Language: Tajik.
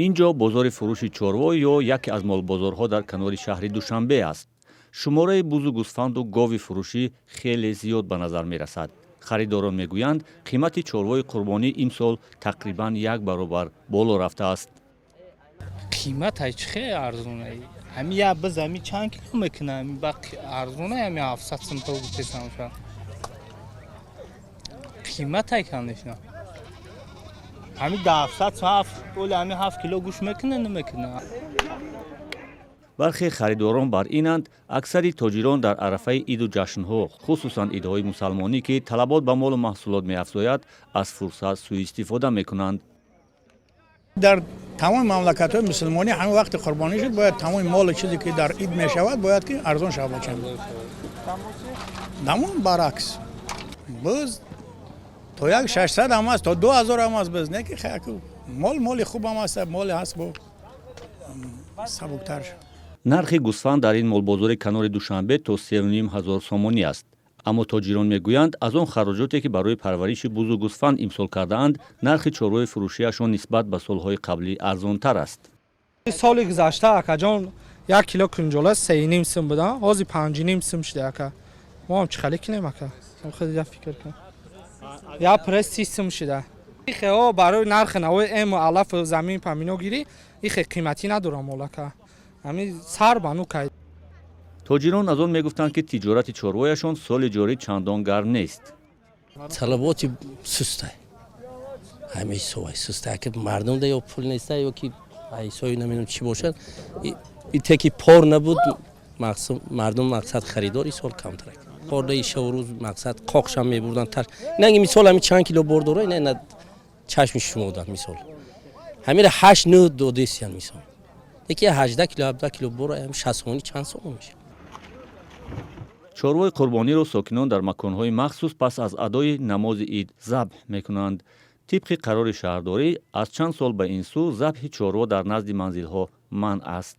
Ин ҷо бозори фурӯши чорво ё яке аз молбозорҳо дар канори шаҳри Душанбе аст. Шумораи бузу гӯсфанду гови фурӯшӣ хеле зиёд ба назар мерасад. Харидорон мегӯянд, қимати чорвои қурбонӣ имсол тақрибан як баробар боло рафтааст. Қиматай чӣ хеле арзонай. Ҳами як биз ҳами чанд кило мекуна? Ҳами ба арзонай, ҳами 700 сум то гуфтесамша. Қиматай, конечно. Ҳами да 700 сум ҳафт оли ҳами 7 кило гӯшт мекуна, намекуна? Бархе харидорон бар инанд, аксари тоҷирон дар арафаи иду ҷашнҳо, хусусан идҳои мусалмонӣ, ки талабот ба молу маҳсулот меафзояд, аз фурсат сӯистифода мекунанд. Дар тамоми мамлакатҳои мусулмонӣ ҳамин вақти қурбонӣ шуд, бояд тамоми молу чизе, ки дар ид мешавад, бояд ки арзон шавад. Бачам, дамон баръакс, биз то як 600 ҳам аст, то 2000 ҳам аст. Биз не ки мол, моли хуб ҳам аст, моле ҳаст бо сабуктар. Нархи гӯсфанд дар ин молбозори канори Душанбе то 3500 сомонӣ аст, аммо тоҷирон мегӯянд, аз он хароҷоте, ки барои парвариши бузу гӯсфанд имсол кардаанд, нархи чорвои фурӯшиашон нисбат ба солҳои қаблӣ арзонтар аст. Соли гузашта, акаҷон, 1 кило кунҷола 3,5 сум буда, ҳозир 5,5 сум шуда, ака. Мо ҳам чӣ хеле кинем, ака? Хеле я фикр кун, я пресс 30 сум шуда. Ихе барои нархи навои эму алафу замин памино гирӣ, ихе қиматӣ надорам мол, ака. Ҳамин сар ба ну кай. Тоҷирон аз он мегуфтанд, ки тиҷорати чорвояшон соли ҷорӣ чандон гарм нест. Талаботи сустай, ҳамаи ҳисобай сустай, ки мардумда ё пул неста, ё ки ҳисоби намедонам чӣ бошад. Ите ки пор набуд, мардум, мақсад, харидор исол камтарак. Пордаи шаву рӯз, мақсад, қоқшам мебурдан тар. Инанги мисол, ҳами чанд кило бор дора, ина чашми шумо дад, мисол, ҳамира ҳашт нӯ додесиян, мисол, яки 18 кило, 17 кило бора 60 сомонӣ чанд сомон мешавад? Чорвои қурбониро сокинон дар маконҳои махсус пас аз адои намози ид забҳ мекунанд. Тибқи қарори шаҳрдорӣ, аз чанд сол ба ин сӯ забҳи чорво дар назди манзилҳо манъ аст.